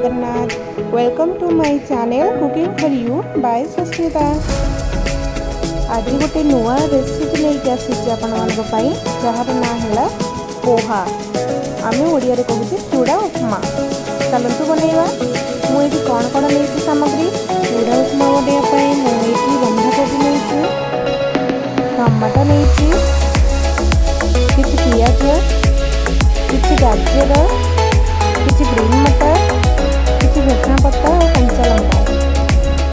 Jagannath. Welcome to my channel Cooking for You by Sasmita. ଆଜି ଗୋଟେ ନୂଆ recipe ନେଇକି ଆସିଛି ଆପଣମାନଙ୍କ ପାଇଁ, ଯାହାର ନାଁ ହେଲା ପୋହା। ଆମେ ଓଡ଼ିଆରେ କହୁଛେ ଚୁଡ଼ା ଉପମା। ଚାଲନ୍ତୁ ବନେଇବା। ମୁଁ ଏଇଠି କ'ଣ କ'ଣ ନେଇଛି ସାମଗ୍ରୀ। ଚୁଡ଼ା ଉପମା ବନେଇବା ପାଇଁ ମୁଁ ଏଇଠି ବନ୍ଧାକୋବି ନେଇଛି, ଟମାଟୋ ନେଇଛି, କିଛି ପିଆଜ, କିଛି ଗାଜର, କିଛି ଗ୍ରୀନ୍ ମଟର, କିଛି ଭେସୁଙ୍ଗା ପତ୍ର ଆଉ କଞ୍ଚା ଲଙ୍କା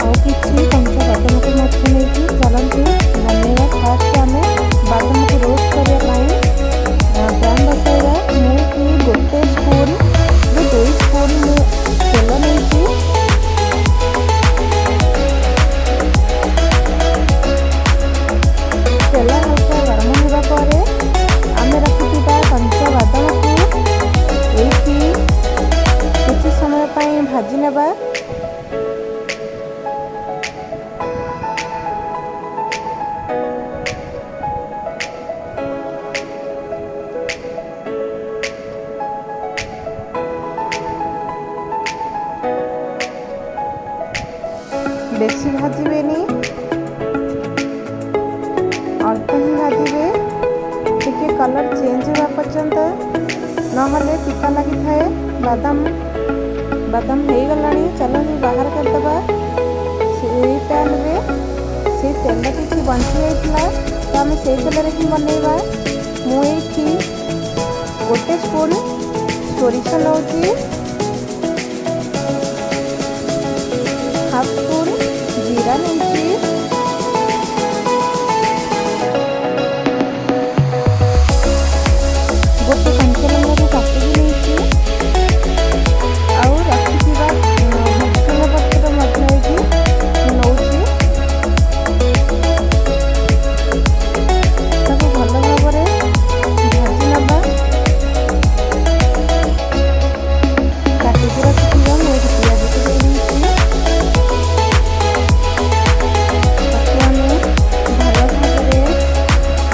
ଆଉ କିଛି କଞ୍ଚା ବାଦାମକୁ ମଧ୍ୟ ନେଇଛି। ଚାଲନ୍ତୁ ବନେଇବା। ଫାଷ୍ଟ ଆମେ ବାଦାମକୁ ରୋଷ୍ଟ କରିବା ପାଇଁ ପ୍ୟାନ୍ ବସାଇବା। ମୁଁ ଏଠି 1 ସ୍ପୁନ୍ରୁ 2 ସ୍ପୁନ୍ ମୁଁ ତେଲ ନେଇଛି। ତେଲ ହାଲକା ଗରମ ହେବା ପରେ ଆମେ ରଖିଥିବା କଞ୍ଚା ବାଦାମକୁ ଏଇଠି କିଛି ସମୟ ପାଇଁ ଭାଜି ନେବା। ବେଶୀ ଭାଜିବେନି, ଅଳ୍ପ ହିଁ ଭାଜିବେ, ଟିକେ କଲର୍ ଚେଞ୍ଜ ହେବା ପର୍ଯ୍ୟନ୍ତ, ନହେଲେ ପିତା ଲାଗିଥାଏ ବାଦାମ। ବାଦାମ ହେଇଗଲାଣି, ଚାଲନ୍ତୁ ବାହାର କରିଦେବା। ସେଇ ପ୍ୟାନ୍ରେ ସେଇ ତେଲ କିଛି ବଞ୍ଚି ଯାଇଥିଲା, ତ ଆମେ ସେଇ ତେଲରେ ହିଁ ବନେଇବା। ମୁଁ ଏଇଠି 1 ସ୍ପୁନ୍ ସୋରିଷ ନେଉଛି, ହାଫ୍ ସ୍ପୁନ୍ ଜିରା ନେଇଛି, ଗୋଟେ କଞ୍ଚା ଲଙ୍କାକୁ କାଟିକି ନେଇଛି ଆଉ ରଖିଥିବା ଭେସୁଙ୍ଗା ପତ୍ର ମଧ୍ୟ ଏଇଠି ମୁଁ ନେଉଛି। ତାକୁ ଭଲ ଭାବରେ ଭାଜି ନେବା। କାଟିକି ରଖିଥିବା ମୁଁ ଏଇଠି ପିଆଜକୁ ଦେଇ ଦେଇଛି। ତାକୁ ଆମେ ଭଲ ଭାବରେ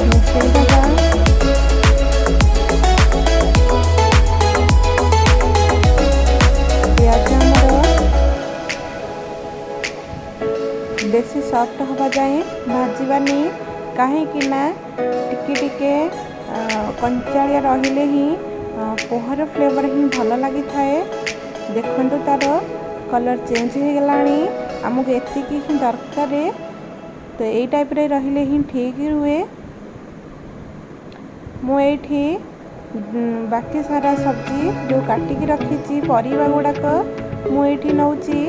ମିଶାଇ ଦେବା। ପିଆଜ ଆମର ବେଶୀ ସଫ୍ଟ ହେବା ଯାଏଁ ଭାଜିବାନି, କାହିଁକି ନା ଟିକେ ଟିକେ କଞ୍ଚାଳିଆ ରହିଲେ ହିଁ ପୋହାର ଫ୍ଲେଭର୍ ହିଁ ଭଲ ଲାଗିଥାଏ। ଦେଖନ୍ତୁ, ତାର କଲର୍ ଚେଞ୍ଜ ହେଇଗଲାଣି। ଆମକୁ ଏତିକି ହିଁ ଦରକାର, ତ ଏଇ ଟାଇପ୍ରେ ରହିଲେ ହିଁ ଠିକ୍ ରୁହେ। ମୁଁ ଏଇଠି ବାକି ସାରା ସବଜି ଯେଉଁ କାଟିକି ରଖିଛି ପରିବା ଗୁଡ଼ାକ ମୁଁ ଏଇଠି ନେଉଛି।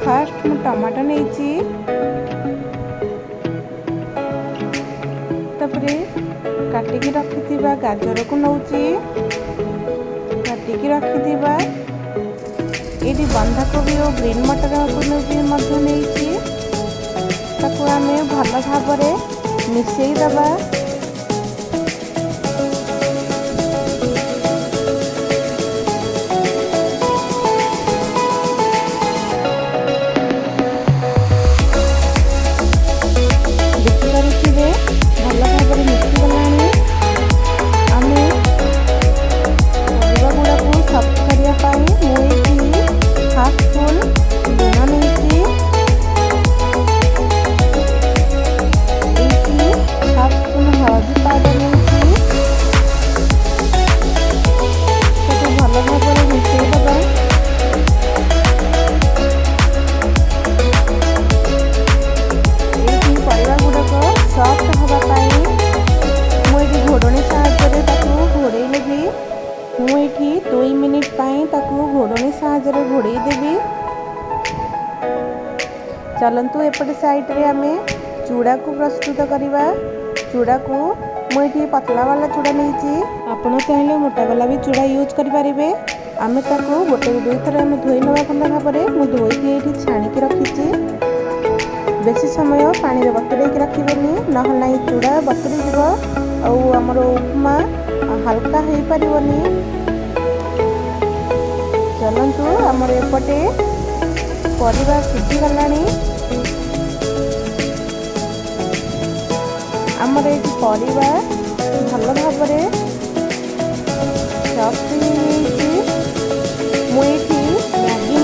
ଫାଷ୍ଟ ମୁଁ ଟମାଟୋ ନେଇଛି, ତାପରେ କାଟିକି ରଖିଥିବା ଗାଜରକୁ ନେଉଛି, କାଟିକି ରଖିଥିବା ଏଇଠି ବନ୍ଧାକୋବି ଓ ଗ୍ରୀନ୍ ମଟରକୁ ବି ମଧ୍ୟ ନେଇଛି। ତାକୁ ଆମେ ଭଲ ଭାବରେ ମିଶାଇ ଦେବା। ଦେଖିପାରୁଥିବେ, ଭଲ ଭାବରେ ମିଶିଗଲାଣି। ଆମେ ପରିବା ଗୁଡ଼ାକୁ ସଫ୍ଟ କରିବା ପାଇଁ ମୁଁ ଏଇଠି ହାଫ୍ ସ୍ପୁନ୍ ଲୁଣ ନେଇଛି, ଏଇଠି ହାଫ୍ ସ୍ପୁନ୍ ହଳଦୀ ପାଉଡ଼ର ନେଇଛି। ତାକୁ ଭଲ ଭାବରେ ମିଶାଇ ଦେବା। ଏଇଠି ପରିବା ଗୁଡ଼ାକ ସଫ୍ଟ ହେବା ପାଇଁ ମୁଁ ଏଇଠି ଘୋଡ଼ଣୀ ସାହାଯ୍ୟରେ ତାକୁ ଘୋଡ଼େଇ ନେବି। ମୁଁ ଏଇଠି 2 ମିନିଟ୍ ପାଇଁ ତାକୁ ଘୋଡ଼ଣୀ ସାହାଯ୍ୟରେ ଘୋଡ଼େଇ ଦେବି। ଚାଲନ୍ତୁ ଏପଟେ ସାଇଡ଼୍ରେ ଆମେ ଚୁଡ଼ାକୁ ପ୍ରସ୍ତୁତ କରିବା। ଚୁଡ଼ାକୁ ମୁଁ ଏଇଠି ପତଳା ବାଲା ଚୁଡ଼ା ନେଇଛି, ଆପଣ ଚାହିଁଲେ ମୋଟା ବାଲା ବି ଚୁଡ଼ା ୟୁଜ୍ କରିପାରିବେ। ଆମେ ତାକୁ 1ରୁ 2 ଥର ଆମେ ଧୋଇ ନେବା ଭଲ ଭାବରେ। ମୁଁ ଧୋଇକି ଏଇଠି ଛାଣିକି ରଖିଛି। ବେଶୀ ସମୟ ପାଣିରେ ବତୁରେଇକି ରଖିବେନି, ନହେଲେ ନାହିଁ ଚୁଡ଼ା ବତୁରି ଯିବ ଆଉ ଆମର ଉପମା ହାଲକା ହେଇପାରିବନି। ଚାଲନ୍ତୁ, ଆମର ଏପଟେ ପରିବା ସିଝିଗଲାଣି। ଆମର ଏଇଠି ପରିବା ଭଲ ଭାବରେ ସଫ୍ଟ ହେଇଯାଇଛି। ମୁଁ ଏଇଠି ମ୍ୟାଗି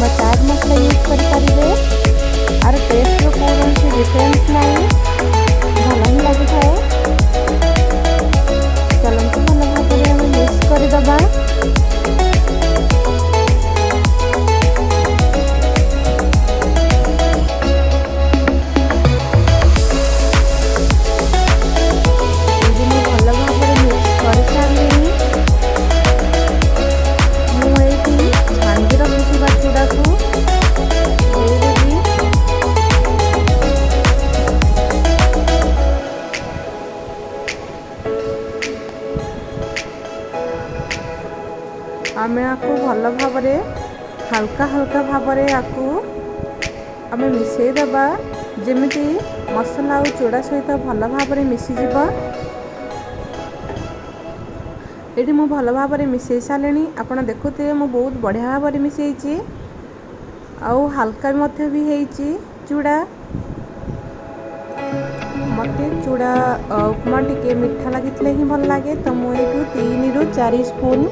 କିମ୍ବା ଚାଟ୍ ମସଲା ୟୁଜ୍ କରିପାରିବେ। ଆର ଟେଷ୍ଟର କୌଣସି ଡିଫରେନ୍ସ ନାହିଁ, ଭଲ ହିଁ ଲାଗିଥାଏ। ଚାଲନ୍ତୁ ଭଲ ଭାବରେ ଆମେ ମିକ୍ସ କରିଦେବା। ଏଇଠି ମୁଁ ଭଲ ଭାବରେ ମିକ୍ସ କରିସାରିଲିଣି। ମୁଁ ଏଇଠି ଛାଣିକି ରଖିଥିବା ଚୁଡ଼ାକୁ ଦେଇଦେବି। ଆମେ ଆକୁ ଭଲ ଭାବରେ ହାଲକା ହାଲକା ଭାବରେ ଆକୁ ଆମେ ମିଶାଇ ଦେବା, ଯେମିତି ମସଲା ଆଉ ଚୁଡ଼ା ସହିତ ଭଲ ଭାବରେ ମିଶିଯିବ। ଏଇଠି ମୁଁ ଭଲ ଭାବରେ ମିଶାଇ ସାରିଲିଣି। ଆପଣ ଦେଖୁଥିବେ, ମୁଁ ବହୁତ ବଢ଼ିଆ ଭାବରେ ମିଶାଇଛି ଆଉ ହାଲକା ମଧ୍ୟ ବି ହେଇଛି ଚୁଡ଼ା। ମୋତେ ଚୁଡ଼ା ଉପମା ଟିକେ ମିଠା ଲାଗିଥିଲେ ହିଁ ଭଲ ଲାଗେ, ତ ମୁଁ ଏଇଠୁ 3ରୁ 4 ସ୍ପୁନ୍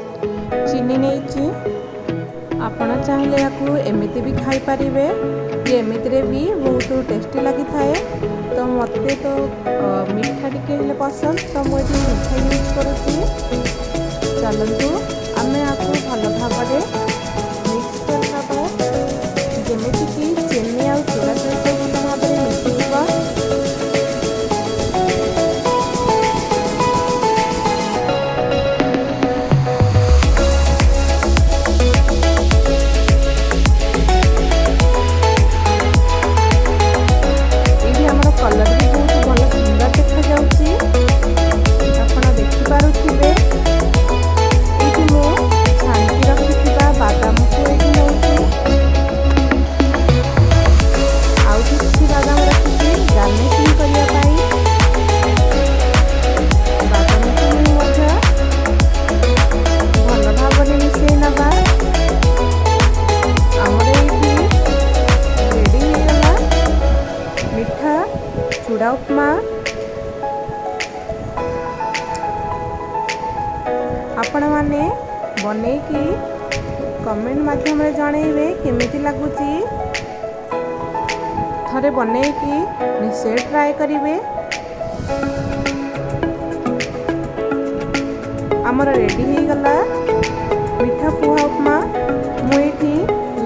ଚିନି ନେଇଛି। ଆପଣ ଚାହିଁଲେ ୟାକୁ ଏମିତି ବି ଖାଇପାରିବେ କି ଏମିତିରେ ବି ବହୁତ ଟେଷ୍ଟି ଲାଗିଥାଏ। ତ ମୋତେ ତ ମିଠା ଟିକେ ହେଲେ ପସନ୍ଦ, ତ ମୁଁ ଏଠି ମିଠା ୟୁଜ୍ କରୁଛି। ଚାଲନ୍ତୁ ଆମେ ୟାକୁ ଭଲ ଭାବରେ ମିକ୍ସ କରିନେବା, ଯେମିତିକି ଚିନି ଆଉ ଚୁଡ଼ା ସହିତ ଭଲ ଭାବରେ ମିଶିଯିବ। ଏଇଠି ଆମର କଲର୍ ବି ବହୁତ ଭଲ ସୁନ୍ଦର ଦେଖାଯାଉଛି, ଆପଣ ଦେଖିପାରୁଥିବେ। ଏଇଠି ମୁଁ ଛାଣିକି ରଖିଥିବା ବାଦାମକୁ ଏଇଠି ନେଉଛି, ଆଉ କିଛି ବାଦାମ ରଖିଛି ଗାର୍ନିସିଂ କରିବା ପାଇଁ। ବାଦାମକୁ ମୁଁ ମଧ୍ୟ ଭଲ ଭାବରେ ମିଶାଇ ନେବା। ଆମର ଏଇଠି ରେଡ଼ି ହେଇଗଲା ମିଠା ଚୁଡ଼ା ଉପମା। ଆପଣମାନେ ବନେଇକି କମେଣ୍ଟ ମାଧ୍ୟମରେ ଜଣେଇବେ କେମିତି ଲାଗୁଛି। ଥରେ ବନେଇକି ନିଶ୍ଚୟ ଟ୍ରାଏ କରିବେ। ଆମର ରେଡ଼ି ହେଇଗଲା ମିଠା ପୁହା ଉପମା। ମୁଁ ଏଇଠି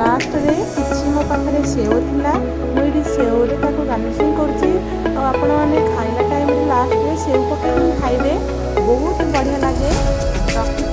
ଲାଷ୍ଟରେ କିଛି ମୋ ପାଖରେ ସେଓ ଥିଲା, ମୁଁ ଏଇଠି ସେଓରେ ତାକୁ ଗାର୍ନିସିଂ କରୁଛି। ଆଉ ଆପଣମାନେ ଖାଇଲା ଟାଇମ୍ରେ ଲାଷ୍ଟରେ ସେଓ ପକେଇକି ଖାଇବେ, ବହୁତ ବଢ଼ିଆ ଲାଗେ। ରଖୁଛି।